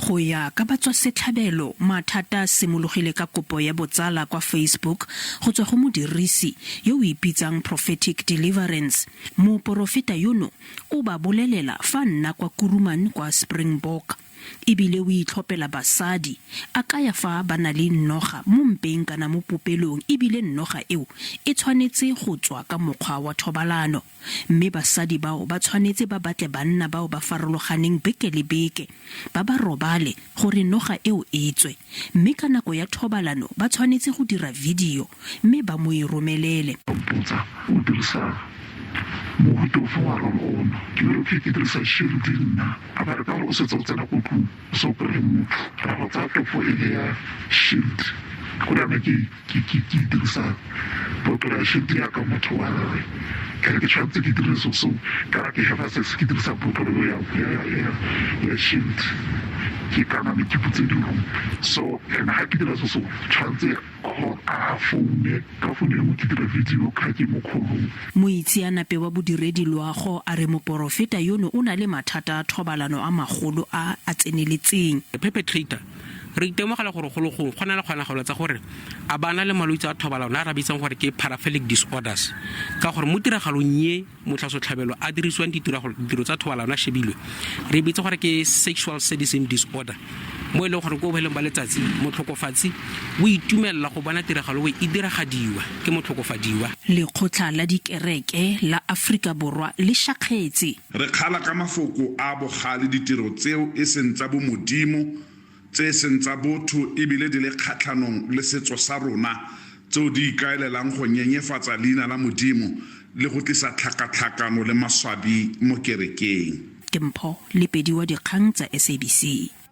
Go ya ka batswasetlhabelo, mathata a simologile ka kopo ya botsala kwa Facebook go tswa go modirisi yo o ipitsang Prophetic Deliverance. Moporofeta yono o ba bolelela fa a nna kwa Kuruman kwa Springbok e bile o itlhopela basadi, a kaya fa ba na le noga mo mpeng kana mo popelong e bile noga eo e tshwanetse go tswa ka mokgwa wa thobalano. Mme basadi bao ba tshwanetse ba batle banna bao ba farologaneng beke le beke, ba ba robale, gore noga eo e tswe. Mme ka nako ya thobalano ba tshwanetse go dira video mme ba mo e romelele. Ba mpotsa, O dirisa mohuta ofe wa roll-on? Ke re, Okay, ke dirisa Shield nna. A ba re, Ka gore o setse o tsena ko tlung, o sa o kry-e motho, ra go tsaya tofo e le ya Shield. Go riana ke. Ke, ke, ke dirisa botlolo ya shield yaka motho wa rre. Ke re ke tshwanetse ke dire so so ka ke have sex ke dirisa botlolo ya, ya, ya, ya shield. Ke kana ne ke butse di-room. So and ha ke dira so so tshwanetse call a foune ka phone e nngwe ke dira video ka ke mo call-ong. Moitseanape wa bodiredi loago a re moporofeta yono o na le mathata a thobalano a magolo a a tseneletseng. Perpetrator Re itemogela gore golo gongwe go na le kgonagalo tsa gore a ba na le malwetse a thobalano a re a bitsang gore ke paraphilic disorders, ka gore mo tiragalong ye motlhasotlhabelo a dirisiwang ditiro tsa thobalano a shebilwe, re bitsa gore ke sexual sadism disorder, mo e leng gore ko bohelong ba letsatsi motlhokofatsi o itumelela go bona tiragalo e diragadiwa ke motlhokofadiwa. Lekgotla la Dikereke la Afrika Borwa le shakgetse. Re kgala ka mafoko a a bogale ditiro tseo e seng tsa bomodimo, tse e seng tsa botho e bile di le kgatlhanong le setso sa rona, tseo di ikaelelang go nyenyefatsa leina la Modimo le go tlisa tlhakatlhakano le maswabi mo kerekeng. Ke Mpho Lepedi wa dikgang tsa SABC.